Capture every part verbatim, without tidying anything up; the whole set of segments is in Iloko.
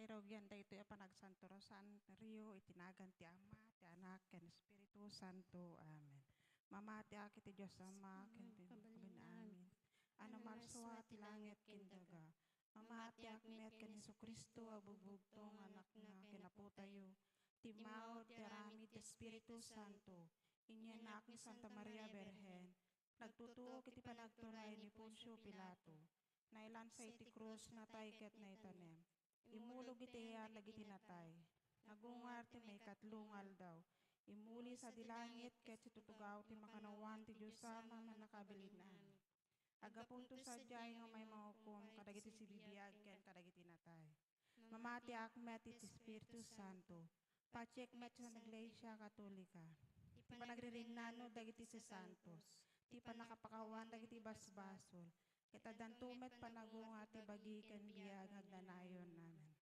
Irugian daytoy a panagsanto rosario iti nagan ti Ama, ti Anak, ken Espiritu Santo. Amen. Mamatiak iti Dios Ama, ken ti amin. Ano marsua ti langit ken daga. Mamatiak met ken Jesu-Cristo a bugbugtong nga Anakna ken Apotayo. Timmao ti aramid ti Espiritu Santo. Inyanak ni Santa Maria Birhen. Nagtutuok iti panagturay ni Poncio Pilato. Nailansa iti krus, natay ket naitanem. Immulog iti ayat dagiti natay. Nagungar ti maikatlo nga aldaw. Immuli sadi langit ket situtugaw ti makannawan ti Dios Ama a Mannakabalin-amin. Aggapunto sadiay nga umay mangukom kadagiti sibibiag ken kadagiti natay. Mamatiak met iti Espiritu Santo. Patiek met ti Santa Iglesia Katolika. Ti panagririnnano dagiti sasantos. Ti pannakapakawan dagiti basbasol. Ket addanto met panagungar ti bagi ken biag nga agnanayon. Amen.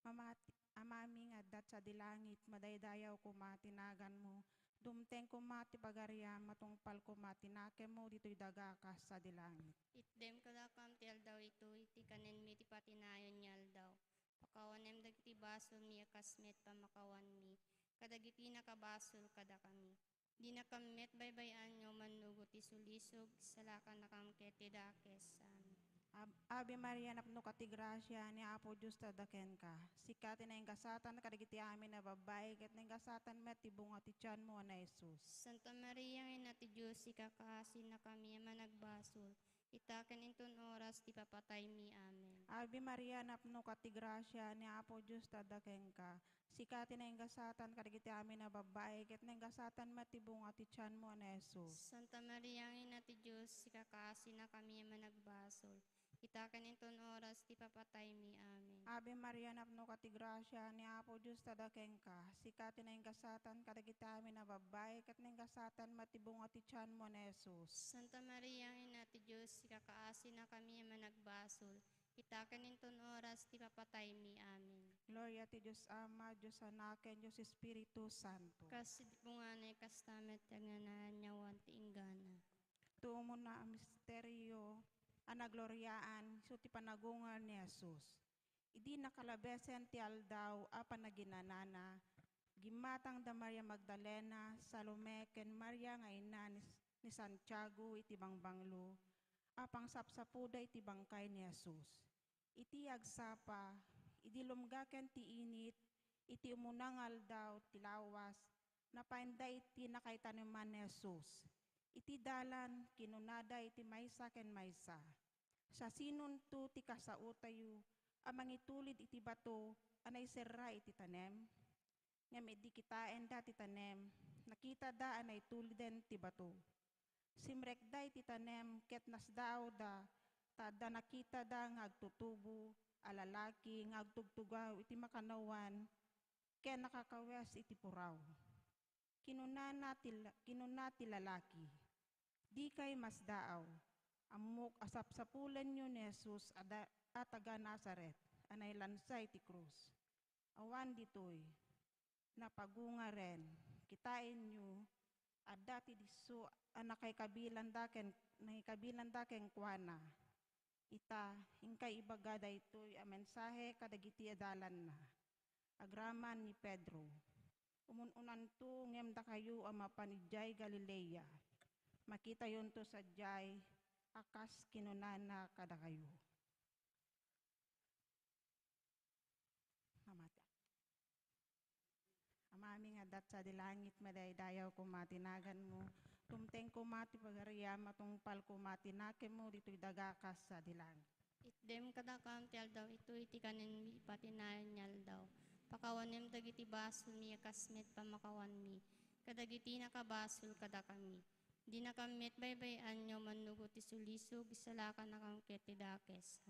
Mamati-, Amami nga adda sadi langit, madaydayaw koma ti naganmo. Dumteng koma ti pagariam, matungpal koma ti nakemmo ditoy daga kas sadi langit. Itdem kadakam ti aldaw itoy, ti kanenmi ti patinayon nga aldaw. Pakawanem dagiti basolmi a kas met pamakawanmi kadagiti nakabasol kadakami. Dinakam met baybay-an nga umannugot ti sulisog, salakannakam ket ti dakes. Amen. Ab-, Ave Maria, napnoka ti grasia, ni Apo Dios adda kenka. Sika ti naingasatan kadagiti amin a babbai, ket naingasatan met ti bunga ti tianmo a ni Jesus. Santa Maria, Ina ti Dios, ikakaasinakami a managbasol, ita ken inton oras ti papataymi. Amen. Ave Maria, napnoka ti grasia, ni Apo Dios adda kenka. Sika ti naingasatan kadagiti amin a babbai, ket naingasatan met ti bunga ti tianmo a ni Jesus. Santa Maria, Ina ti Dios, ikakaasinakami a managbasol, ita ken inton oras ti papataymi. Amen. Ave Maria, napnoka ti grasia, ni Apo Dios adda kenka. Sika ti naingasatan kadagiti amin a babbai, ket naingasatan met ti bunga ti tianmo a ni Jesus. Santa Maria, Ina ti Dios, ikakaasinakami a managbasol, ita ken inton oras ti papataymi. Amen. Gloria ti Dios Ama, Dios Anak, ken Dios Espiritu Santo. Kas iti bungana, kasta met ti agnanayon ti inggana. Ti umuna a misterio a nagloriaan, isu ti panagungar ni Jesus. Idi nakalabesen ti aldaw a panaginanana, gimmatang da Maria Magdalena, Salome, ken Maria nga ina ni, ni Santiago iti bangbanglo a pangsapsapoda iti bangkay ni Jesus. Iti agsapa, idi lumgaken ti init, iti umuna nga aldaw ti lawas, napainda iti nakaitaneman ni Jesus. Iti dalan, kinunada iti maysa ken maysa, "Siasinonto ti kasaotayo a mangitulid iti bato a naiserra iti tanem?" Ngem idi kitaenda ti tanem, nakitada a naituliden ti bato. Simrekda iti tanem ket nasdaawda, ta adda nakitada nga agtutubo a lalaki nga agtugtugaw iti makannawan ken nakakawes iti puraw. Kinunana ti la-, kinuna ti lalaki, "Dikay masdaaw. Ammok a sapsapulenyo ni Jesus a da-, a taga Nazaret a nailansa iti krus. Awan ditoy. Napagungaren. Kitaenyo, adda ti disso a nakaikabilanda ken, nakaikabilanda kenkuana. Ita, inkay ibaga daytoy a mensahe kadagiti adalanna." Agraman ni Pedro, "Umun-unanto, ngem dakayo a mapan idiay Galilea, makitayonto sadiay a kas kinunana kadakayo." Mamati. Amami nga adda sadi langit, madaydayaw koma ti naganmo. Dumteng koma ti pagariam, matungpal koma ti nakemmo ditoy daga kas sadi langit. Itdem kadakam ti aldaw itoy ti kanen ipatinayon nga aldaw. Pakawanem dagiti basolmi a kas met pamakawanmi kadagiti nakabasol kadakami. Dinakam met baybay-an nga umannugot ti sulisog, isalakannakam ket ti dakes.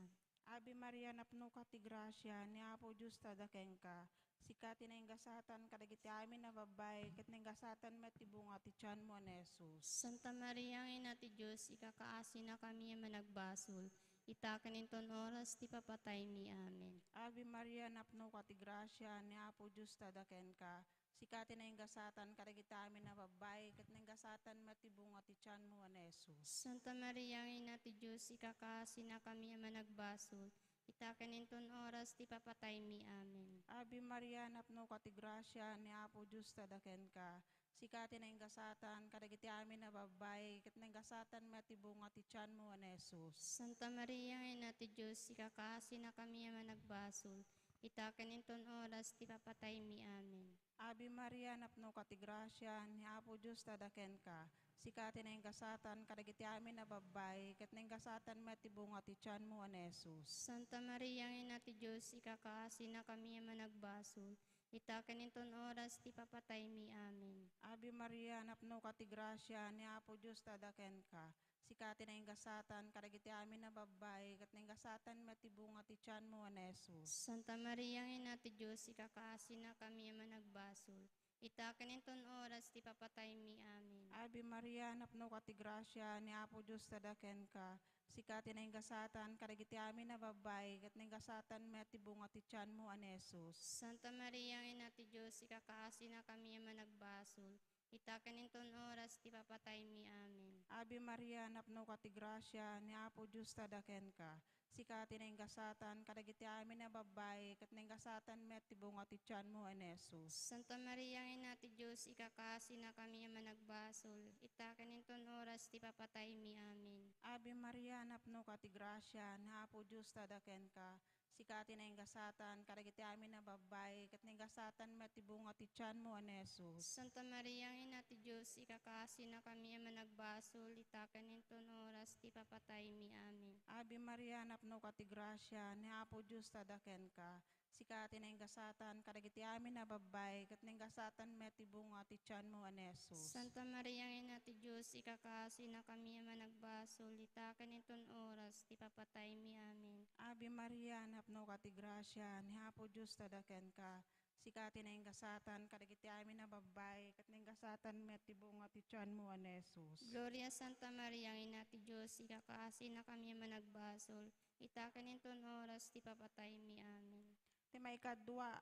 Ave Maria, napnoka ti grasia, ni Apo Dios adda kenka. Sika ti naingasatan kadagiti amin a babbai, ket naingasatan met ti bunga ti tianmo a ni Jesus. Santa Maria, Ina ti Dios, ikakaasinakami a managbasol, ita ken inton oras ti papataymi. Amen. Ave Maria, napnoka ti grasia, ni Apo Dios adda kenka. Sika ti naingasatan kadagiti amin a babbai, ket naingasatan met ti bunga ti tianmo a ni Jesus. Santa Maria, Ina ti Dios, ikakaasinakami a managbasol, ita ken inton oras ti papataymi. Amen. Ave Maria, napnoka ti grasia, ni Apo Dios adda kenka. Sika ti naingasatan kadagiti amin a babbai, ket naingasatan met ti bunga ti tianmo a ni Jesus. Santa Maria, Ina ti Dios, ikakaasinakami a managbasol, ita ken inton oras ti papataymi. Amen. Ave Maria, napnoka ti grasia, ni Apo Dios adda kenka. Sika ti naingasatan kadagiti amin a babbai, ket naingasatan met ti bunga ti tianmo a ni Jesus. Santa Maria, Ina ti Dios, ikakaasinakami a managbasol, ita ken inton oras ti papataymi. Amen. Ave Maria, napnoka ti grasia, ni Apo Dios adda kenka. Sika ti naingasatan kadagiti amin a babbai, ket naingasatan met ti bunga ti tianmo a ni Jesus. Santa Maria, Ina ti Dios, ikakaasinakami a managbasol, ita ken inton oras ti papataymi. Amen. Ave Maria, napnoka ti grasia, ni Apo Dios adda kenka. Sika ti naingasatan kadagiti amin a babbai, ket naingasatan met ti bunga ti tianmo a ni Jesus. Santa Maria, Ina ti Dios, ikakaasinakami a managbasol, ita ken inton oras ti papataymi. Amen. Ave Maria, napnoka ti grasia, ni Apo Dios adda kenka. Sika ti naingasatan kadagiti amin a babbai, ket naingasatan met ti bunga ti tianmo a ni Jesus. Santa Maria, Ina ti Dios, ikakaasinakami a managbasol, ita ken inton oras ti papataymi. Amen. Ave Maria, napnoka ti grasia, ni Apo Dios adda kenka. Sika ti naingasatan kadagiti amin a babbai, ket naingasatan met ti bunga ti tianmo a ni Jesus. Santa Maria, Ina ti Dios, ikakaasinakami a managbasol, ita ken inton oras ti papataymi. Amen. Ave Maria, napnoka ti grasia, ni Apo Dios adda kenka. Sika ti naingasatan kadagiti amin a babbai, ket naingasatan met ti bunga ti tianmo a ni Jesus. Santa Maria, Ina ti Dios, ikakaasinakami a managbasol, ita ken inton oras ti papataymi. Amen. Ave Maria, napnoka ti grasia, ni Apo Dios adda kenka. Sika ti naingasatan kadagiti amin a babbai, ket naingasatan met ti bunga ti tianmo a ni Jesus. Gloria, Santa Maria, Ina ti Dios, ikakaasinakami a managbasol, ita ken inton oras ti papataymi. Amen. Ti maikadua,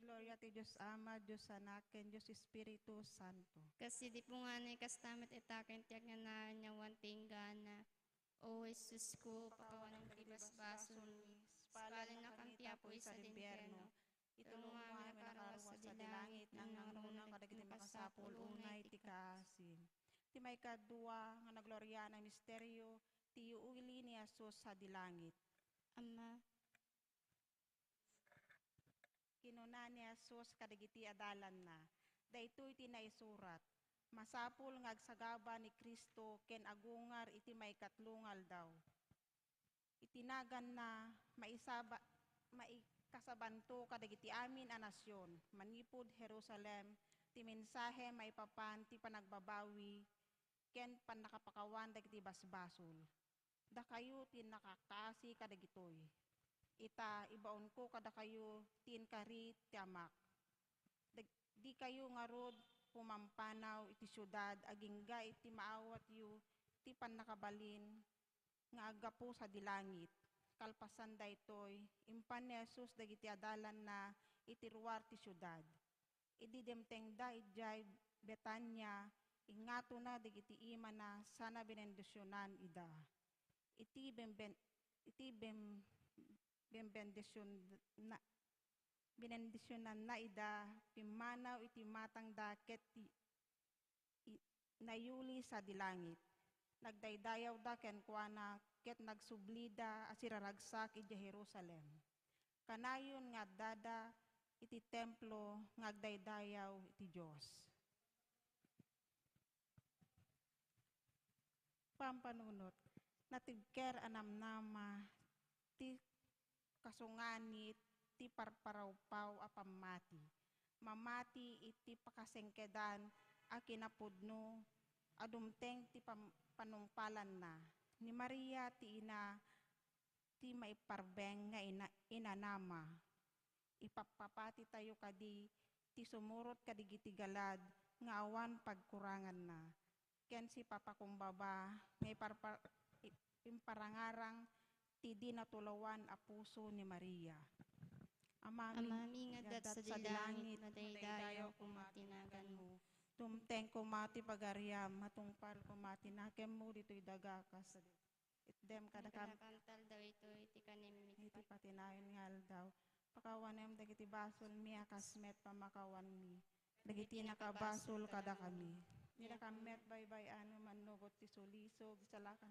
gloria ti Dios Ama, Dios Anak, ken Dios Espiritu Santo. Kas idi punganay, kasta met ita ken ti agnanayon nga awan ti inggana. O Jesusko, pakawanam ti basbasolmi, ispalennakam ti apuy sadi impierno, itulongam a makaruar sadi langit, nangnangruna kadagiti makasapul unay ti kaasi. Ti maikadua nga nagloriaan a misterio, ti iuli ni Jesus sadi langit. Ama, Kinuna ni Jesus kadagiti adalanna, "Daytoy ti naisurat, 'Masapul nga agsagaba ni Cristo ken agungar iti maikatlo nga aldaw.'" Iti naganna, maisaba-, maikasabanto kadagiti amin a nasion, manipud Jerusalem, ti mensahe maipapan ti panagbabawi ken pannakapakawan dagiti basbasol. Dakayo ti nakakaasi kadagitoy. Ita, ibaonko kadakayo ti inkari ti Amak. Dag-, dikayo ngarud pumampanaw iti siudad agingga iti maawatyo ti pannakabalin nga aggapu sadi langit. Kalpasan daytoy, impan ni Jesus dagiti adalanna iti ruar ti siudad. Idi dimtengda idiay Betania, ingngatona dagiti imana sana binendisionan ida. Iti bemben-, iti bem-, bembendision-, na-, binendisionanna ida, pimmanaw iti matangda ket ti-, i-, nayuli sadi langit. Nagdaydayawda kenkuana ket nagsublida a siraragsak idiay Jerusalem. Kanayon nga addada iti templo nga agdaydayaw iti Dios. Pampanunot, natibker a namnama ti kasunganit ti parparawpaw a pammati. Mamati iti pakasengkedan a kinapudno a dumteng ti pam-, panungpalanna. Ni Maria ti ina ti maiparbeng nga ina-, inanama. Ipapapatitayo kadi ti sumurot kadigiti galad nga awan pagkuranganna, ken sipapakumbaba nga iparpar-, i-, imparangarang ti di natulawan a puso ni Maria. Amami, Amami nga adda sadi langit, madaydayaw koma ti naganmo. Dumteng koma ti pagariam, matungpal koma ti nakemmo ditoy daga kas itdem kadakam. Kadakam taldaw itoy ti aldaw. Pakawanem dagiti basolmi a kas met pamakawanmi dagiti nakabasol kadakami. Dikam met baybay-anem a mannugot ti sulisog, salakan.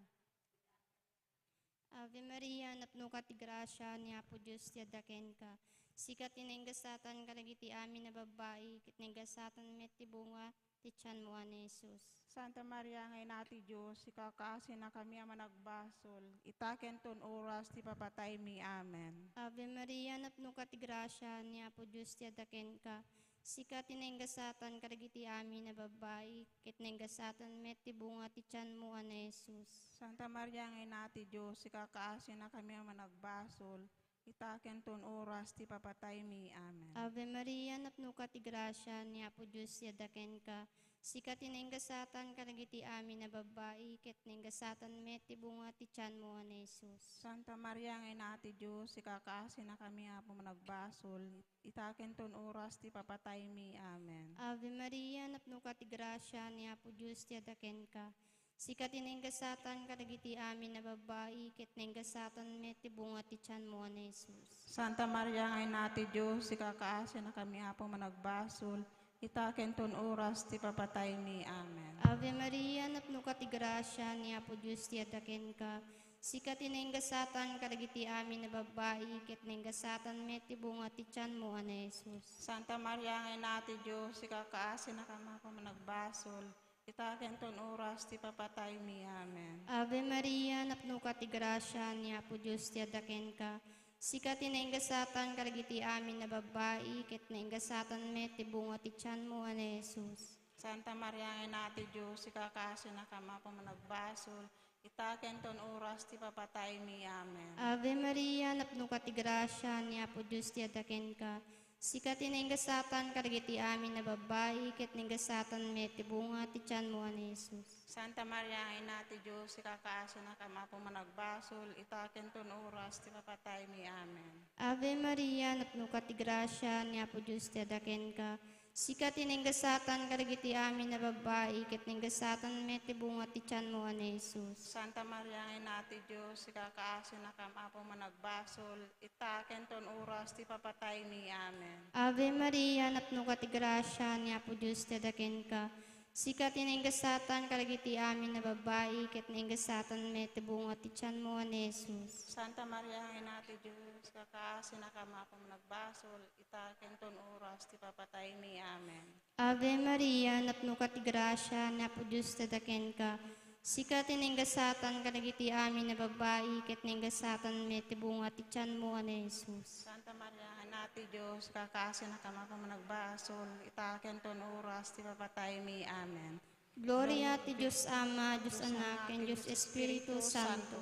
Ave Maria, napnoka ti grasia, ni Apo Dios ti adda kenka. Sika ti naingasatan kadagiti amin a babbai, ket naingasatan met ti bunga ti tianmo a ni Jesus. Santa Maria nga Ina ti Dios, ikakaasinakami a managbasol, ita ken ton oras ti papataymi. Amen. Ave Maria, napnoka ti grasia, ni Apo Dios ti adda kenka. Sika ti naingasatan kadagiti amin a babbai, ket naingasatan met ti bunga ti tianmo a ni Jesus. Santa Maria nga Ina ti Dios, ikakaasinakami a managbasol, ita ken ton oras ti papataymi. Amen. Ave Maria, napnoka ti grasia, ni Apo Dios ti adda kenka. Sika ti naingasatan kadagiti amin a babbai, ket naingasatan met ti bunga ti tianmo a ni Jesus. Santa Maria nga Ina ti Dios, ikakaasinakami, Apo, managbasol, ita ken ton oras ti papataymi. Amen. Ave Maria, napnoka ti grasia, ni Apo Dios ti adda kenka. Sika ti naingasatan kadagiti amin a babbai, ket naingasatan met ti bunga ti tianmo a ni Jesus. Santa Maria nga Ina ti Dios, ikakaasinakami, Apo, managbasol, ita ken ton oras ti papataymi. Amen. Ave Maria, napnoka ti grasia, ni Apo Dios ti adda kenka. Sika ti naingasatan kadagiti amin a babbai, ket naingasatan met ti bunga ti tianmo a ni Jesus. Santa Maria nga Ina ti Dios, ikakaasinakami, Apo, managbasol, ita ken ton oras ti papataymi. Amen. Ave Maria, napnoka ti grasia, ni Apo Dios ti adda kenka. Sika ti naingasatan kadagiti amin a babbai, ket naingasatan met ti bunga ti tianmo a ni Jesus. Santa Maria nga Ina ti Dios, ikakaasinakami, Apo, managbasol, ita ken ton oras ti papataymi. Amen. Ave Maria, napnoka ti grasia, ni Apo Dios ti adda kenka. Sika ti naingasatan kadagiti amin a babbai, ket naingasatan met ti bunga ti tianmo a ni Jesus. Santa Maria nga Ina ti Dios, ikakaasinakami, Apo, managbasol, ita ken ton oras ti papataymi. Amen. Ave Maria, napnoka ti grasia, ni Apo Dios ti adda kenka. Sika ti naingasatan kadagiti amin a babbai, ket naingasatan met ti bunga ti tianmo a ni Jesus. Santa Maria nga Ina ti Dios, ikakaasinakami, Apo, managbasol, ita ken ton oras ti papataymi. Amen. Ave Maria, napnoka ti grasia, ni Apo Dios ti adda kenka. Sika ti naingasatan kadagiti amin a babbai, ket naingasatan met ti bunga ti tianmo a ni Jesus. Santa Maria nga Ina ti Dios, ikakaasinakami, Apo, managbasol, ita ken ton oras ti papataymi. Amen. Ave Maria, napnoka ti grasia, ni Apo Dios ti adda kenka. Sika ti naingasatan kadagiti amin a babbai, ket naingasatan met ti bunga ti tianmo a ni Jesus. Santa Maria nga Ina ti Dios, ikakaasinakami, Apo, managbasol, ita ken ton oras ti papataymi. Amen. Gloria ti Dios Ama, Dios Anak, ken Dios Espiritu Santo.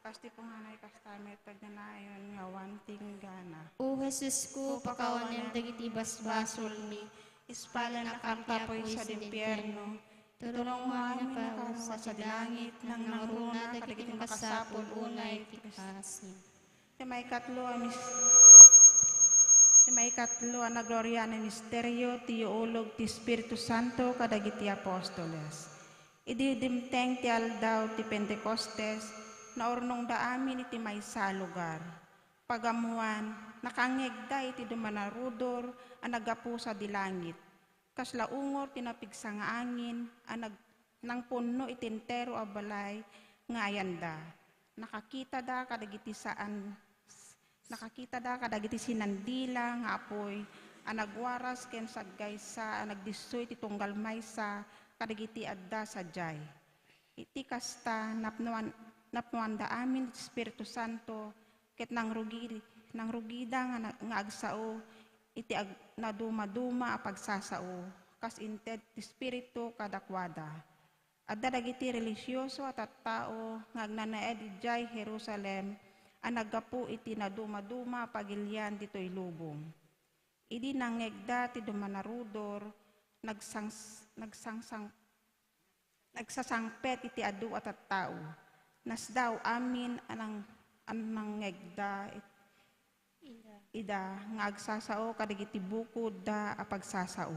Kas ti punganay, kasta met ti agnanayon nga awan tinggana. O Jesusko, pakawanem dagiti basbasolmi, ispalanakam ti apuy sadi impierno. Tulongmo amin a karua sadi langit, nangnangruna kadagiti makasapul unay ti kasasao. Ti maikatlo a mis-, ti maikatlo a nagloriaan a misterio, ti iulog ti Espiritu Santo kadagiti apostoles. Idi dimteng ti aldaw ti Pentecostes, naurnongda amin iti maysa a lugar. Pagammoan, nakangngegda iti dumanarudor a naggapu sadi langit. Kasla ungor ti napigsa nga angin a nag-, nangpunno iti entero a balay nga ayanda. Nakakitada kadagiti saan, nakakitada kadagiti sinandila nga apuy a nagwaras ken saggaysa a nagdissoy ti tunggal maysa kadagiti adda sadiay. Iti kasta, napnoan-, napnoanda amin ti Espiritu Santo, ket nangrugi-, nangrugida nga na-, nga agsao iti ag-, nadumaduma a pagsasao, kas inted ti Espiritu kadakuada. Adda dagiti relihioso a tattao nga agnanaed idiay Jerusalem a naggapu iti nadumaduma a pagilian ditoy lubong. Idi nangngegda ti dumanarudor, nagsangs-, nagsangsang-, nagsasangpet iti adu a tattao. Nasdaaw amin a nang-, a nangngegda it-, ida nga agsasao kadagiti bukodda a pagsasao.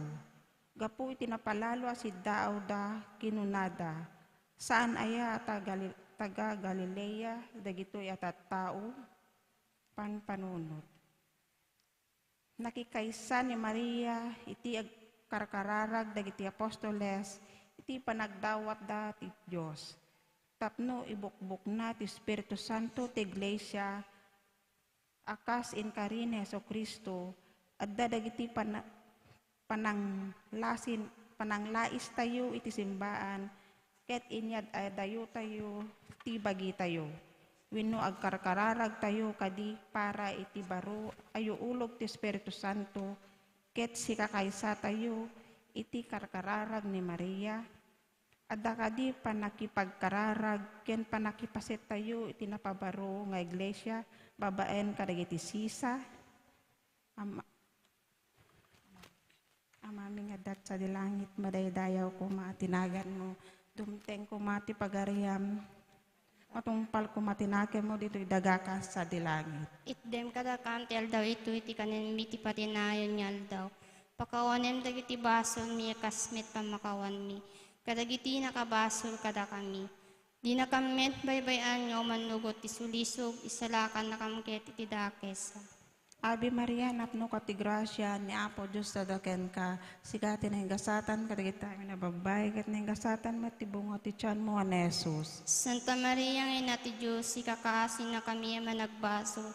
Gapu iti napalalo a siddaawda, kinunada, "Saan aya a taga-, taga-Galilea dagitoy a tattao?" Pampanunot. Nakikaysa ni Maria iti agkarkararag dagiti apostoles iti panagdawatda ti Dios tapno ibukbokna ti Espiritu Santo ti iglesia a kas inkari ni Jesu-Cristo. Adda dagiti pana-, pananglasin-, pananglaistayo iti simbaan, ket inyad-adayotayo ti bagitayo. Wenno agkarkararagtayo kadi para iti baro a yuulog ti Espiritu Santo, ket sikakaysatayo iti karkararag ni Maria? Adda kadi pannakipagkararag ken pannakipasittayo iti napabaro nga iglesia babaen kadagiti sisa? Ama-, Amami nga adda sadi langit, madaydayaw koma ti naganmo. Dumteng koma ti pagariam. Matungpal koma ti nakemmo ditoy daga kas sadi langit. Itdem kadakam ti aldaw itoy ti kanenmi ti patinayon nga aldaw. Pakawanem dagiti basolmi a kas met pammakawanmi kadagiti nakabasol kadakami. Dinakam met baybay-an nga umannugot ti sulisog, isalakannakam ket iti dakes. Ave Maria, napnoka ti grasia, ni Apo Dios adda kenka. Sika ti naingasatan kadagiti amin a babbai, ket naingasatan met ti bunga ti tianmo a ni Jesus. Santa Maria nga Ina ti Dios, ikakaasinakami a managbasol,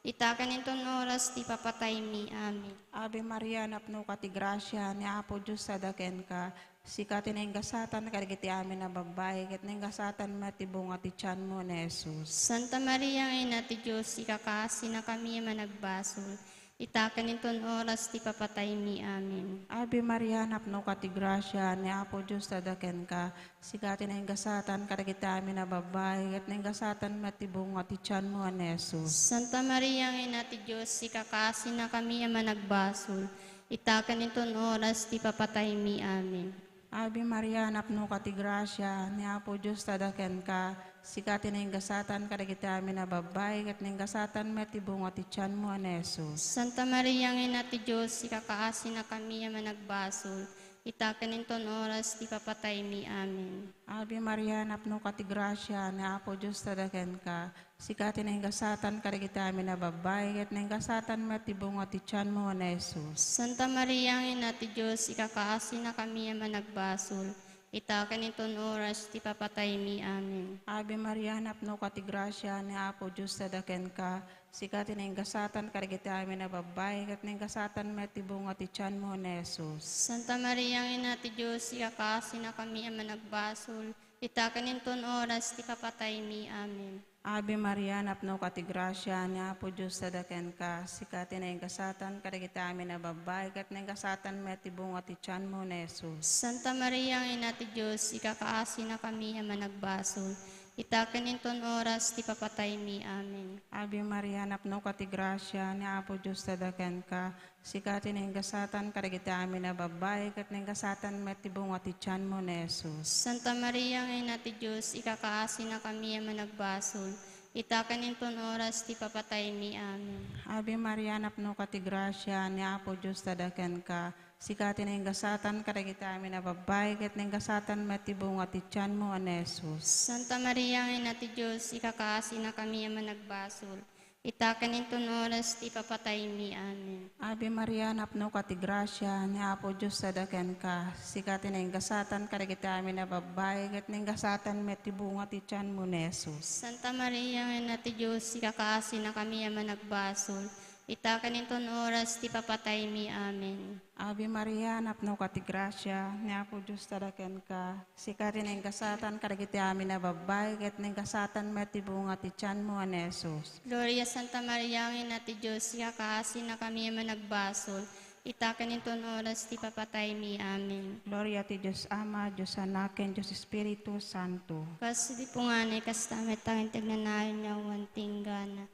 ita ken inton oras ti papataymi. Amen. Ave Maria, napnoka ti grasia, ni Apo Dios adda kenka. Sika ti naingasatan kadagiti amin a babbai, ket naingasatan met ti bunga ti tianmo ni Jesus. Santa Maria nga Ina ti Dios, ikakaasinakami a managbasol, ita ken inton oras ti papataymi. Amen. Ave Maria, napnoka ti grasia, ni Apo Dios adda kenka. Sika ti naingasatan kadagiti amin a babbai, ket naingasatan met ti bunga ti tianmo a ni Jesus. Santa Maria nga Ina ti Dios, ikakaasinakami a managbasol, ita ken inton oras ti papataymi. Amen. Ave Maria, napnoka ti grasia, ni Apo Dios adda kenka. Sika ti naingasatan kadagiti amin a babbai, ket naingasatan met ti bunga ti tianmo a ni Jesus. Santa Maria nga Ina ti Dios, ikakaasinakami a managbasol, ita ken inton oras ti papataymi. Amen. Ave Maria, napnoka ti grasia, ni Apo Dios adda kenka. Sika ti naingasatan kadagiti amin a babbai, ket naingasatan met ti bunga ti tianmo a ni Jesus. Santa Maria nga Ina ti Dios, ikakaasinakami a managbasol, ita ken inton oras ti papataymi. Amen. Ave Maria, napnoka ti grasia, ni Apo Dios adda kenka. Sika ti naingasatan kadagiti amin a babbai, ket naingasatan met ti bunga ti tianmo a ni Jesus. Santa Maria nga Ina ti Dios, ikakaasinakami a managbasol, ita ken inton oras ti papataymi. Amen. Ave Maria, napnoka ti grasia, ni Apo Dios adda kenka. Sika ti naingasatan kadagiti amin a babbai, ket naingasatan met ti bunga ti tianmo ni Jesus. Santa Maria nga Ina ti Dios, ikakaasinakami a managbasol, ita ken inton oras ti papataymi. Amen. Ave Maria, napnoka ti grasia, ni Apo Dios adda kenka. Sika ti naingasatan kadagiti amin a babbai, ket naingasatan met ti bunga ti tianmo ni Jesus. Santa Maria nga Ina ti Dios, ikakaasinakami a managbasol, ita ken inton oras ti papataymi. Amen. Ave Maria, napnoka ti grasia, ni Apo Dios adda kenka. Sika ti naingasatan kadagiti amin a babbai, ket naingasatan met ti bunga ti tianmo a ni Jesus. Santa Maria nga Ina ti Dios, ikakaasinakami a managbasol, ita ken inton oras ti papataymi. Amen. Ave Maria, napnoka ti grasia, ni Apo Dios adda kenka. Sika ti naingasatan kadagiti amin a babbai, ket naingasatan met ti bunga ti tianmo ni Jesus. Santa Maria nga Ina ti Dios, ikakaasinakami a managbasol, ita ken inton oras ti papataymi. Amen. Ave Maria, napnoka ti grasia, ni Apo Dios adda kenka. Sika ti naingasatan kadagiti amin a babbai, ket naingasatan met ti bunga ti tianmo a ni Jesus. Gloria Santa Maria nga Ina ti Dios, ikakaasinakami a managbasol, ita ken inton oras ti papataymi. Amen. Gloria ti Dios Ama, Dios Anak, ken Dios Espiritu Santo. Kas idi punganay, kasta met ta ken ti agnanayon nga awan tinggana.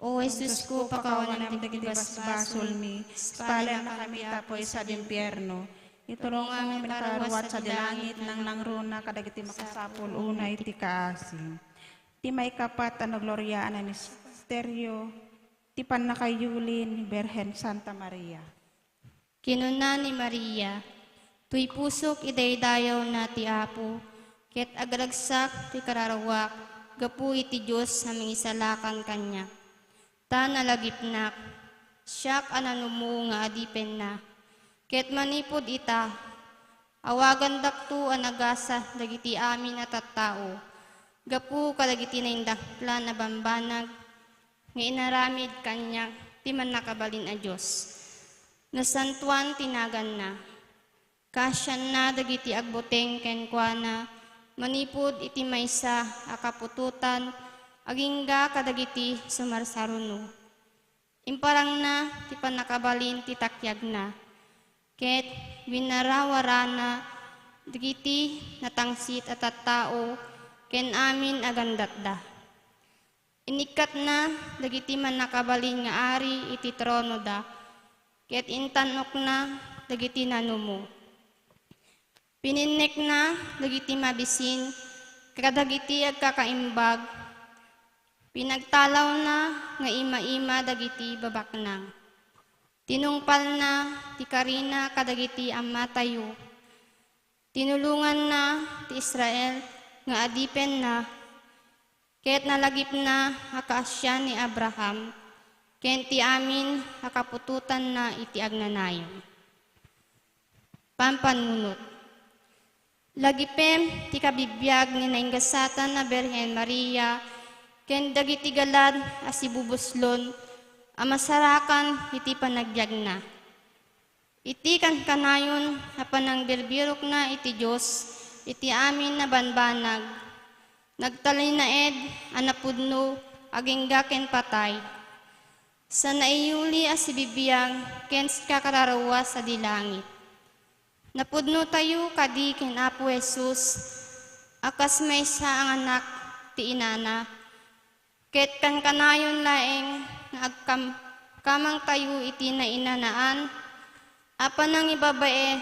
O Jesus ko, pakawanem dagiti basbasolmi, ispalennakami ta puersa ti impierno. Itulongam ti makaruat sadi langit, nangnangruna kadagiti makasapul unay ti kaasi. Ti maikapat a nagloriaan a misterio, ti pannakayuli ni Birhen Santa Maria. Kinuna ni Maria, "Toy pusok idaydayawna ti Apo, ket agragsak ti kararuak gapu iti Dios a mangisalakan kaniak. Ta nalagipnak, siak a nanumo nga adipenna. Ket manipud ita, awagandakto a nagasa dagiti amin a tattao, gapu kadagiti naindaklan a bambanag nga inaramid kaniak ti Mannakabalin a Dios. Nasantoan ti naganna. Kaasianna dagiti agbuteng kenkuana manipud iti maysa a kaputotan agingga kadagiti sumarsaruno. Imparangna ti pannakabalin ti takiagna, ket winarawarana dagiti natangsit a tattao ken amin a gandatda. Inikkatna dagiti mannakabalin nga ari iti tronoda, ket intan-okna dagiti nanumo. Pininnekna dagiti mabisin kadagiti agkakaimbag. Pinagtalawna nga ima-ima dagiti babaknang. Tinungpalna ti karina kadagiti ammatayo. Tinulonganna ti Israel nga adipenna, ket nalagipna a kaasian ni Abraham, ken ti amin a kaputotanna iti agnanayon. Pampanunot. Lagipem ti kabibiag ni naingasatan a Birhen Maria ken dagiti galad a sibubuslon a masarakan iti panagbiagna. Iti kankanayon a panangbirbirokna iti Dios iti amin a banbanag, nagtalinaed a napudno agingga ken patay. Sa naiyuli a sibibiag ken sikakararua sadi langit. Napudnotayo kadi ken Apo Jesus a kas maysa a nganak ti inana, ket kankanayon laeng nga agkam-, kamangtayo iti nainanaan a panangibabae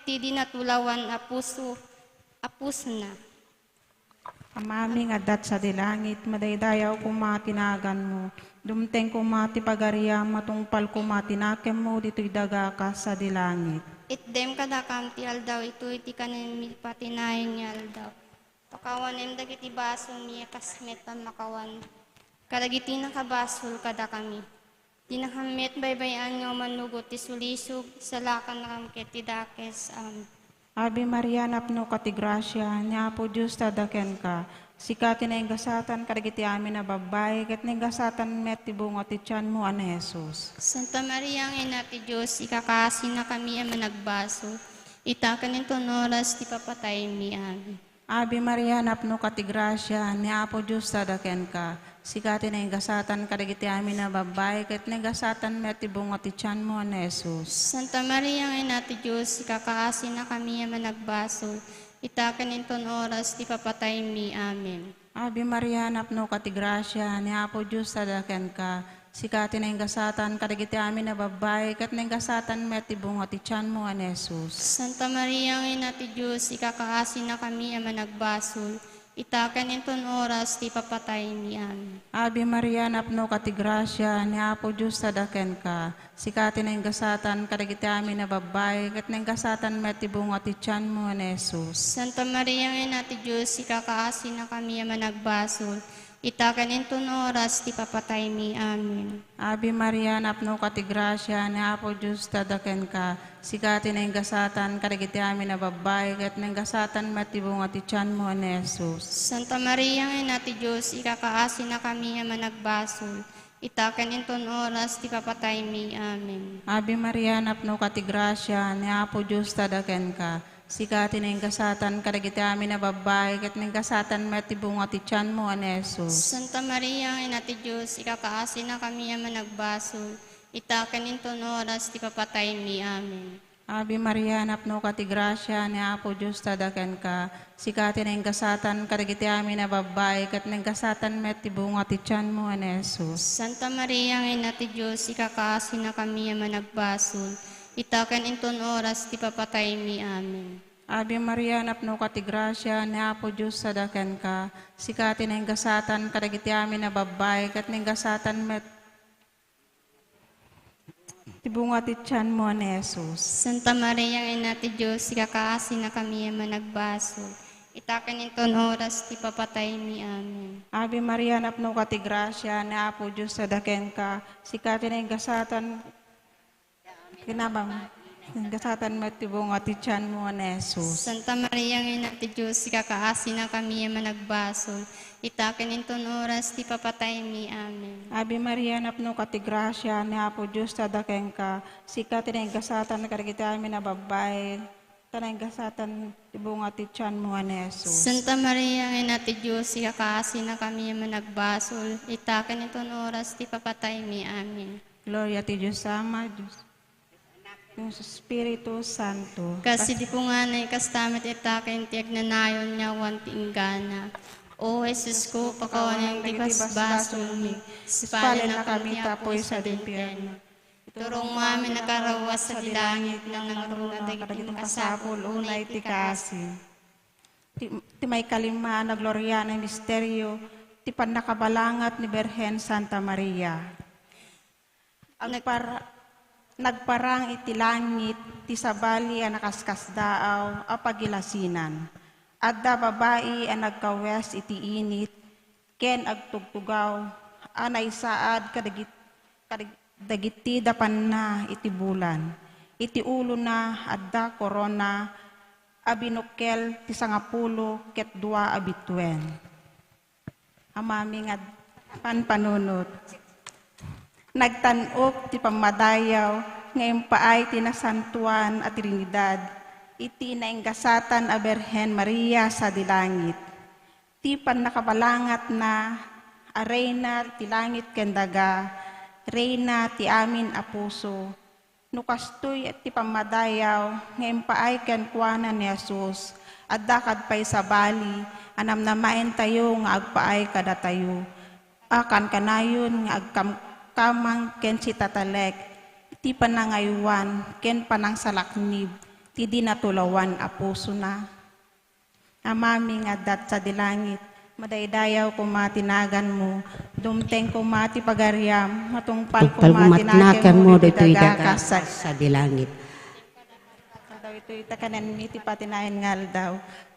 ti di natulawan a puso, a pusona. Amami nga adda sadi langit, madaydayaw koma ti naganmo. Dumteng koma ti pagariam, matungpal koma ti nakemmo ditoy daga kas sadi langit. Itdem kadakam ti aldaw itoy ti kanen mi patinayen nga aldaw. Pakawanem dagiti basolmi a kas met pammakawan kadagiti nakabasol kadakami. Dinakam met baybay-an nga umanugot ti sulisog, salakannakam ket ti dakes. Amen. Ave Maria, napnoka ti grasia, ni Apo Dios adda kenka. Sika ti naingasatan kadagiti amin a babbai, ket naingasatan met ti bunga ti tianmo a ni Jesus. Santa Maria nga Ina ti Dios, ikakaasinakami a managbasol, ita ken inton oras ti papataymi. Amen. Ave Maria, napnoka ti grasia, ni Apo Dios adda kenka. Sika ti naingasatan kadagiti amin a babbai, ket naingasatan met ti bunga ti tianmo a ni Jesus. Santa Maria nga Ina ti Dios, ikakaasinakami a managbasol, ita ken inton oras ti papataymi. Amen. Ave Maria, napnoka ti grasia, ni Apo Dios adda kenka. Sika ti naingasatan kadagiti amin a babbai, ket naingasatan met ti bunga ti tianmo a ni Jesus. Santa Maria nga Ina ti Dios, ikakaasinakami a managbasol, ita ken inton oras ti papataymi. Amen. Ave Maria, napnoka ti grasia, ni Apo Dios adda kenka. Sika ti naingasatan kadagiti amin a babbai, ket naingasatan met ti bunga ti tianmo a ni Jesus. Santa Maria nga Ina ti Dios, ikakaasinakami a managbasol, ita ken inton oras ti papataymi. Amen. Ave Maria, napnoka ti grasia, ni Apo Dios adda kenka. Sika ti naingasatan kadagiti amin a babbai, ket naingasatan met ti bunga ti tianmo a ni Jesus. Santa Maria nga Ina ti Dios, ikakaasinakami a managbasol, ita ken inton oras ti papataymi. Amen. Ave Maria, napnoka ti grasia, ni Apo Dios adda kenka. Sika ti naingasatan kadagiti amin a babbai, ket naingasatan met ti bunga ti tianmo a ni Jesus. Santa Maria nga Ina ti Dios, ikakaasinakami a managbasol, ita ken inton oras ti papataymi. Amen. Ave Maria, napnoka ti grasia, ni Apo Dios adda kenka. Sika ti naingasatan kadagiti amin a babbai, ket naingasatan met ti bunga ti tianmo a ni Jesus. Santa Maria nga Ina ti Dios, ikakaasinakami a managbasol, ita ken inton oras ti papataymi. Amen. Ave Maria, napnoka ti grasia, ni Apo Dios adda kenka. Sika ti naingasatan kadagiti amin a babbai, ket naingasatan met ti bunga ti tianmo a ni Jesus. Santa Maria nga Ina ti Dios, ikakaasinakami a managbasol, Ita ken inton oras ti papataymi. Amen. Ave Maria, napnoka ti grasia, ni Apo Dios adda kenka. Sika ti naingasatan, kinabang, naingasatan met ti bunga ti tianmo a ni Jesus. Santa Maria nga Ina ti Dios, ikakaasinakami a managbasol, ita ken inton oras ti papataymi. Amen. Ave Maria, napnoka ti grasia, ni Apo Dios adda kenka. Sika ti naingasatan kadagiti amin a babbai, ta naingasatan ti bunga ti tianmo a ni Jesus. Santa Maria nga Ina ti Dios, ikakaasinakami a managbasol, ita ken inton oras ti papataymi. Amen. Gloria ti Dios Ama, Dios, Dios Espiritu Santo. Kas idi punganay, kasta met ita ken ti agnanayon nga awan ti inggana. O Jesus ko, pakawanam dagiti basbasolmi, ispalennakami ta apuy sadi impierno. Iturongmo amin a kararuas sadi langit, nangnangruna dagiti makasapul unay ti kaasi. Ti, ti maikalima a nagloriaan a misterio, ti pannakabalangat ni Birhen Santa Maria. Agpar-, nagparang iti langit ti sabali a nakaskasdaaw a pagilasinan. Adda babai a nagkawes iti init ken agtugtugaw a naisaad kadagit-, kadag-, dagiti dapanna iti bulan. Iti ulona adda korona a binukkel ti sangapulo ket dua a bituen. Amami nga ad-, panpanunot. Nagtan-ok ti pammadayaw nga impaay ti Nasantoan a Trinidad iti naingasatan a Birhen Maria sadi langit. Ti pannakabalangatna a Reyna ti langit ken daga, Reyna ti amin a puso. No kastoy ti pammadayaw nga impaay kenkuana ni Jesus, adda kad pay sabali a namnamaentayo nga agpaay kadatayo a kankanayon nga agkamkamang ken sitatalek ti panangaywan ken panangsalaknib ti di natulawan a pusona. Amami nga adda sadi langit, madaydayaw koma ti naganmo, dumteng koma ti pagariam, matungpal koma ti nakemmo ditoy daga kas sadi langit. Aldaw itoy ta kanenmi ti patinayan nga aldaw.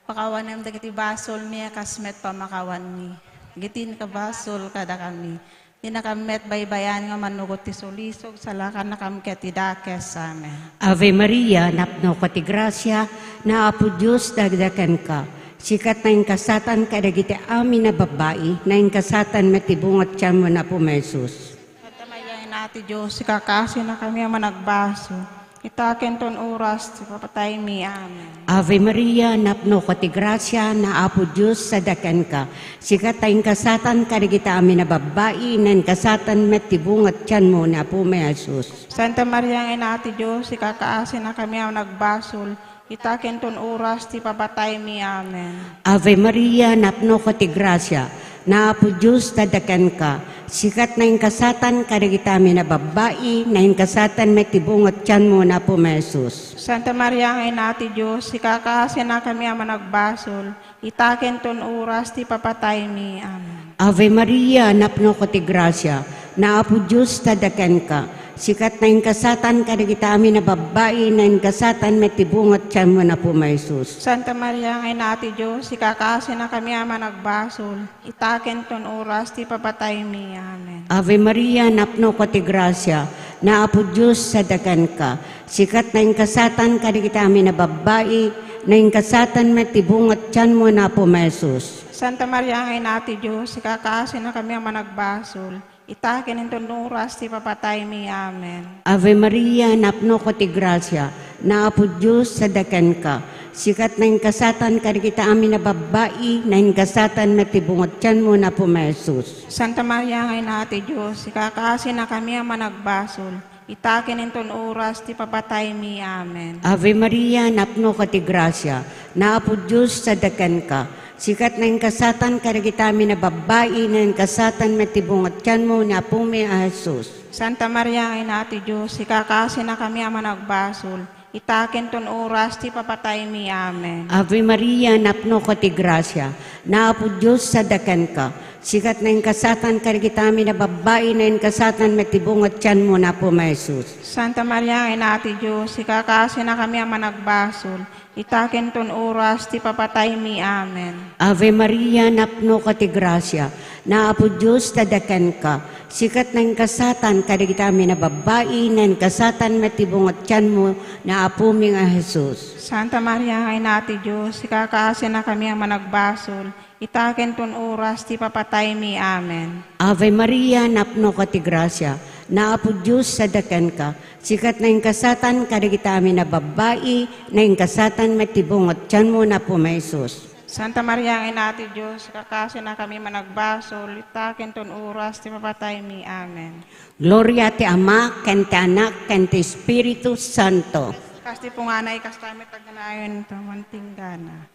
Pakawanem dagiti basolmi a kas met pamakawanmi dagiti nakabasol kadakami. Dinakam met baybay-an nga mannugot ti sulisog, salakannakam ket ti dakes. Amen. Ave Maria, napnoka ti grasia, ni Apo Dios adda kenka. Sika ti naingasatan kadagiti amin a babbai, naingasatan met ti bunga ti tianmo, ni Apo Jesus. Santa Maria, Ina ti Dios, ikakaasinakami a managbasol, ita ken ton oras ti papataymi. Amen. Ave Maria, napnoka ti grasia, ni Apo Dios adda kenka. Sika ti naingasatan kadagiti amin a babbai, naingasatan met ti bunga ti tianmo, ni Apomi a Jesus. Santa Maria nga Ina ti Dios, ikakaasinakami a managbasol, ita ken ton oras ti papataymi. Amen. Ave Maria, napnoka ti grasia, ni Apo Dios adda kenka. Sika ti naingasatan kadagiti amin a babbai, naingasatan met ti bunga ti tianmo, ni Apomi a Jesus. Santa Maria nga Ina ti Dios, ikakaasinakami a managbasol, ita ken ton oras ti papataymi. Amen. Ave Maria, napnoka ti grasia, ni Apo Dios adda kenka. Sika ti naingasatan kadagiti amin a babbai, naingasatan met ti bunga ti tianmo, ni Apomi a Jesus. Santa Maria nga Ina ti Dios, ikakaasinakami a managbasol, ita ken ton oras ti papataymi. Amen. Ave Maria, napnoka ti grasia, ni Apo Dios adda kenka. Sika ti naingasatan kadagiti amin a babbai, naingasatan met ti bunga ti tianmo, ni Apomi a Jesus. Santa Maria nga Ina ti Dios, ikakaasinakami a managbasol, ita ken inton oras ti papataymi. Amen. Ave Maria, napnoka ti grasia, ni Apo Dios adda kenka. Sika ti naingasatan kadagiti amin a babbai, naingasatan met ti bunga ti tianmo, ni Apomi a Jesus. Santa Maria nga Ina ti Dios, ikakaasinakami a managbasol, ita ken inton oras ti papataymi. Amen. Ave Maria, napnoka ti grasia, ni Apo Dios adda kenka. Sika ti naingasatan kadagiti amin a babbai, naingasatan met ti bunga ti tianmo, ni Apomi a Jesus. Santa Maria nga Ina ti Dios, ikakaasinakami a managbasol, Ita ken ton oras ti papataymi. Amen. Ave Maria, napnoka ti grasia, ni Apo Dios sadakenka. Sika ti naingasatan kadagiti amin a babbai, naingasatan met ti bunga ti tianmo, ni Apomi a Jesus. Santa Maria, Ina ti Dios, ikakaasinakami a managbasol, ita ken ton oras ti papataymi. Amen. Ave Maria, napnoka ti grasia, ni Apo Dios sadakenka. Sika ti naingasatan kadagiti amin a babbai, naingasatan met ti bunga ti tianmo, ni Apomi a Jesus. Santa Maria, Ina ti Dios, ikakaasinakami a managbasol, ita ken ton oras ti papataymi. Amen. Ave Maria, napnoka ti grasia, ni Apo Dios sadakenka. Sika ti naingasatan kadagiti amin a babbai, naingasatan met ti bunga ti tianmo, ni Apomi a Jesus. Santa Maria, Ina ti Dios, ikakaasinakami a managbasol, ita ken ton oras ti papataymi. Amen. Gloria ti Ama, ken ti Anak, ken ti Espiritu Santo. Kas ti punganay, kasta met agnanayon ti inggana.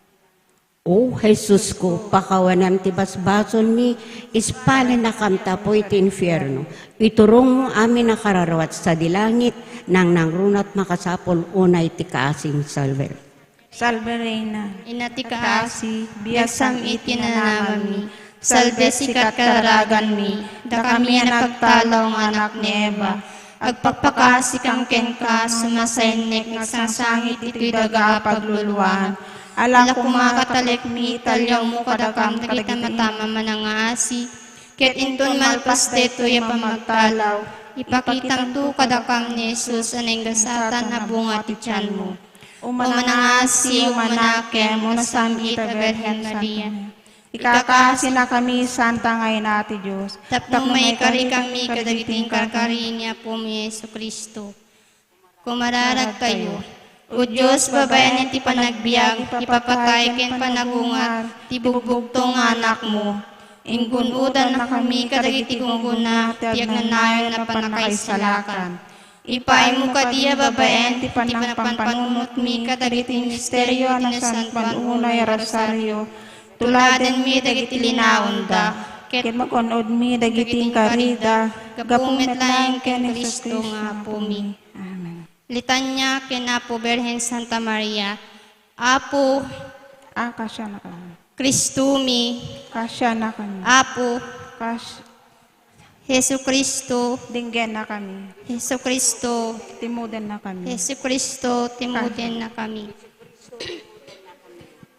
O Jesusko, pakawanem ti basbasolmi, ispalennakam ta apuy ti infierno. Iturongmo amin a kararua ti sadi langit, nangnangruna ti makasapul unay ti kaasim. Salve. Salve Reina. Ina ti kaasi, biag sam-it ti nanamanmi. Salve sika ti kararaganmi, dakami a napagtalaw nga anak ni Eva. Agpakpakaasikam kenka, sumasaennek nga agsangsangit ditoy daga a pagluluaan. Ala koma, katalekmi, italiawmo kadakam dagiti matam a manangngaasi. Ket inton malpas daytoy a pammagtalaw, ipakitamto kadakam ni Jesus a naingasatan a bunga ti tianmo. O manangngaasi, umanakem, o nasam-it a Birhen Maria. Ikakaasinakami, Santa nga Ina ti Dios, tapno maikarikami kadagiti inkarkari ni Apomi a Jesu-Cristo. Kumararagkayo. O Dios, babaen iti panagbiag, ipapatay ken panagungar ti bugbugtong nga anakmo. Inggun-odannakami kadagiti gunggona ti agnanayon a pannakaisalakan. Ipaaymo kadi a babaen ti panangpanpanunotmi kadagiti misterio a nasantoan unay a rosario, tuladenmi dagiti linaonda, ket magun-odmi dagiti inkarida, gapu met laeng ken Cristo nga Apomi. Amen. Litania ken Apo Birhen Santa Maria. Apo. Ah, kasianakami. Kristomi. Kasianakami. Apo. Kas- Jesu-Cristo. Dinggennakami. Jesu-Cristo. Timudennakami. Jesu-Cristo, timudennakami.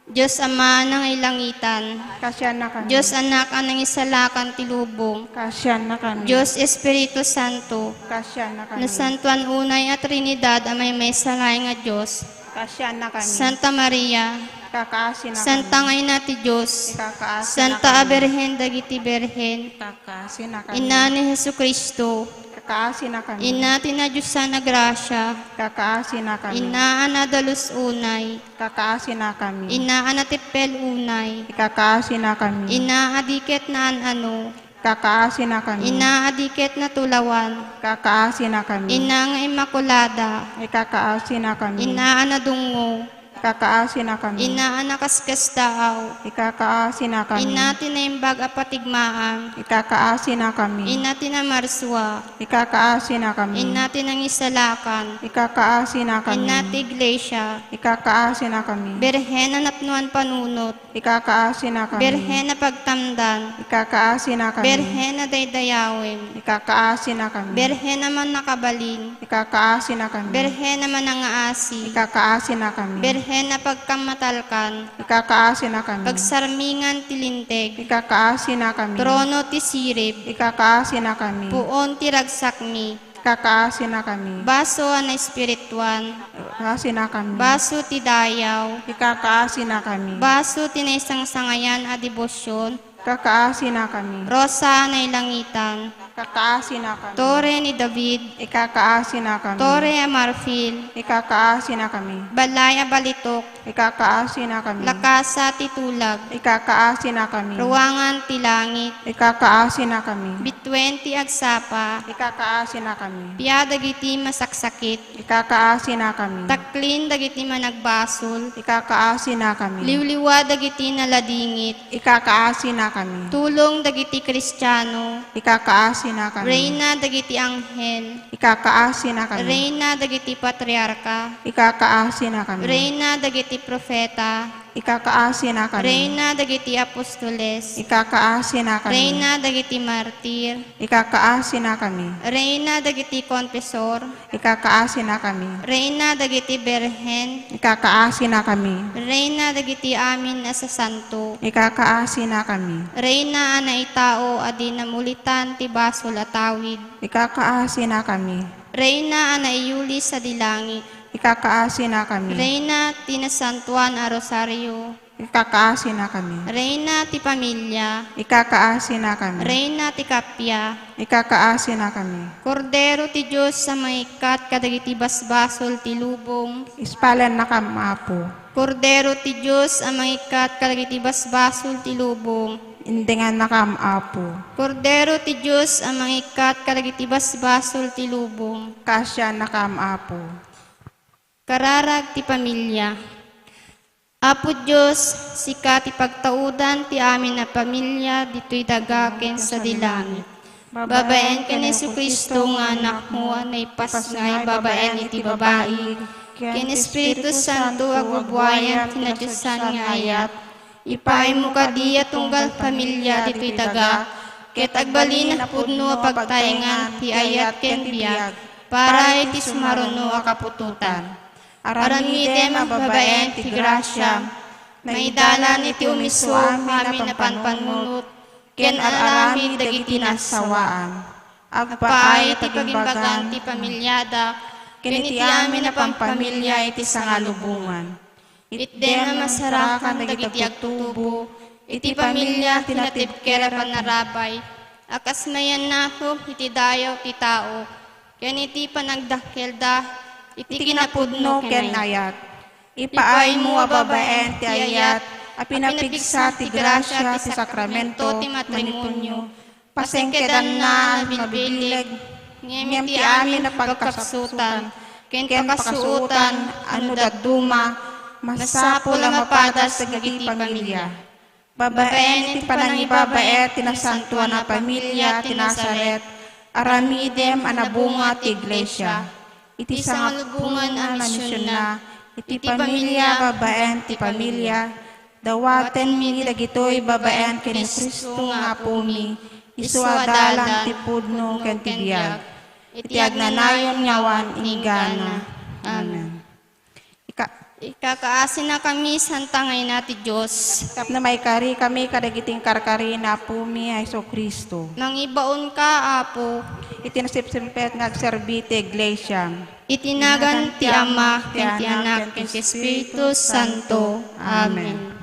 Dios Ama a nangailangitan. Kasiannakami. Dios Anak a nangisalakan ti lubong. Kasiannakami. Dios Espiritu Santo. Kasiannakami. Nasantoan unay a Trinidad a maymaysa laeng a Dios. Kasiannakami. Santa Maria. Ikakaasinakami. Santa nga Ina ti Dios. Ikakaasinakami. Santa a Birhen dagiti birhen. Ikakaasinakami. Ina ni Jesu-Cristo. Ikakaasinakami. Ina ti nadiosan a grasia. Ikakaasinakami. Ina a nadalus unay. Ikakaasinakami. Ina a natippel unay. Ikakaasinakami. Ina a di ket naan-ano. Ikakaasinakami. Ina a di ket natulawan. Ikakaasinakami. Ina nga Immaculada. Ikakaasinakami. Ina a nadungngo. Ikakaasinakami. Ina a nakaskasdaaw. Ikakaasinakami. Ina ti naimbag a patigmaan. Ikakaasinakami. Ina ti namarsua. Ikakaasinakami. Ina ti nangisalakan. Ikakaasinakami. Ina ti iglesia. Ikakaasinakami. Birhen a napnoan panunot. Ikakaasinakami. Birhen a pagtamdan. Ikakaasinakami. Birhen a daydayawem. Ikakaasinakami. Birhen a mannakabalin. Ikakaasinakami. Birhen a manangngaasi. Ikakaasinakami. Birhen a pagkammatalkan. Ikakaasinakami. Pagsarmingan ti linteg. Ikakaasinakami. Trono ti sirib. Ikakaasinakami. Puon ti ragsakmi. Ikakaasinakami. Baso a naespirituan. Ikakaasinakami. Baso ti dayaw. Ikakaasinakami. Baso ti naisangsangayan a debosion. Ikakaasinakami. Rosa a nailangitan. Ikakaasinakami. Torre ni David. Ikakaasinakami. Torre a marfil. Ikakaasinakami. Balay a balitok. Ikakaasinakami. Lakasa ti tulag. Ikakaasinakami. Ruangan ti langit. Ikakaasinakami. Bituen ti agsapa. Ikakaasinakami. Pia dagiti masaksakit. Ikakaasinakami. Taklin dagiti managbasol. Ikakaasinakami. Liwliwa dagiti naladingit. Ikakaasinakami. Tulong dagiti Kristiano. Ikakaasinakami. Sinakami. Reyna dagiti anghel. Ikakaasinakami. Reyna dagiti patriarka. Ikakaasinakami. Reyna dagiti profeta. Ikakaasinakami. Reyna dagiti apostoles. Ikakaasinakami. Reyna dagiti martir. Ikakaasinakami. Reyna dagiti konfesor. Ikakaasinakami. Reyna dagiti birhen. Ikakaasinakami. Reyna dagiti amin a sasanto. Ikakaasinakami. Reyna a naitao a di namulitan ti basol a tawid. Ikakaasinakami. Reyna a naiyuli sadi langit. Ikakaasinakami. Reyna ti nasantoan a rosario. Ikakaasinakami. Reyna ti pamilia. Ikakaasinakami. Reyna ti kappia. Ikakaasinakami. Kordero ti Dios a mangikkat kadagiti basbasol ti lubong. Ispalennakam, Apo. Kordero ti Dios a mangikkat kadagiti basbasol ti lubong. Indengannakam, Apo. Kordero ti Dios a mangikkat kadagiti basbasol ti lubong. Kaasiannakam, Apo. Kararag ti pamilia. Apo Dios, sika ti pagtaudan ti amin a pamilia ditoy daga ken sadi langit. Babaen ken Jesu-Cristo nga Anakmo a naipasngay babaen iti babai, ken Espiritu Santo a gubbuayan ti nadiosan nga ayat, ipaaymo kadi a tunggal pamilia ditoy daga, ket agbalin a pudno a pagtaengan ti ayat ken biag para iti sumaruno a kaputotan. Aramidem a babaen ti grasiam, maidalan iti umiso amin a pampanunot, ken ar-aramid dagiti nasawaam. Agpaay ti pagimbagan ti pamiliada, ken iti amin a pampamilia iti sangalubongan. Itdem a masarakan dagiti agtubo iti pamilia ti natibker a panarabay, a kas mayannato iti dayaw ti tao, ken iti panagdakkelda iti kinapudno ken ayat. Ipaaymo a babaen ti ayat a pinapigsa ti grasia ti sakramento ti matrimonio, pasengkedanna a mabibileg, ngem iti amin a pagkapsutan ken pakasuotan a no dadduma, masapul a mapadas dagiti pamilia. Babaen iti panangibabaet ti Nasantoan a Pamilia ti Nazaret, aramidem a nabunga ti Iglesia. Iti sangalubongan a misionna, iti pamilia babaen ti pamilia, dawatenmi dagitoy babaen ken ni Cristo nga Apomi, isu a dalan ti pudno ken ti biag. Iti agnanayon nga awan inggana. Amen. Ika- Ikakaasinakami, Santa nga Ina ti Dios. Tapno maikarikami kadagiti inkarkari ni Apomi a Jesu-Cristo. Mangibaonka, Apo. Iti nasipsipet nga agserbi ti Iglesia. Iti nagan ti Ama, ken ti Anak, ken ti Espiritu Santo. Amen.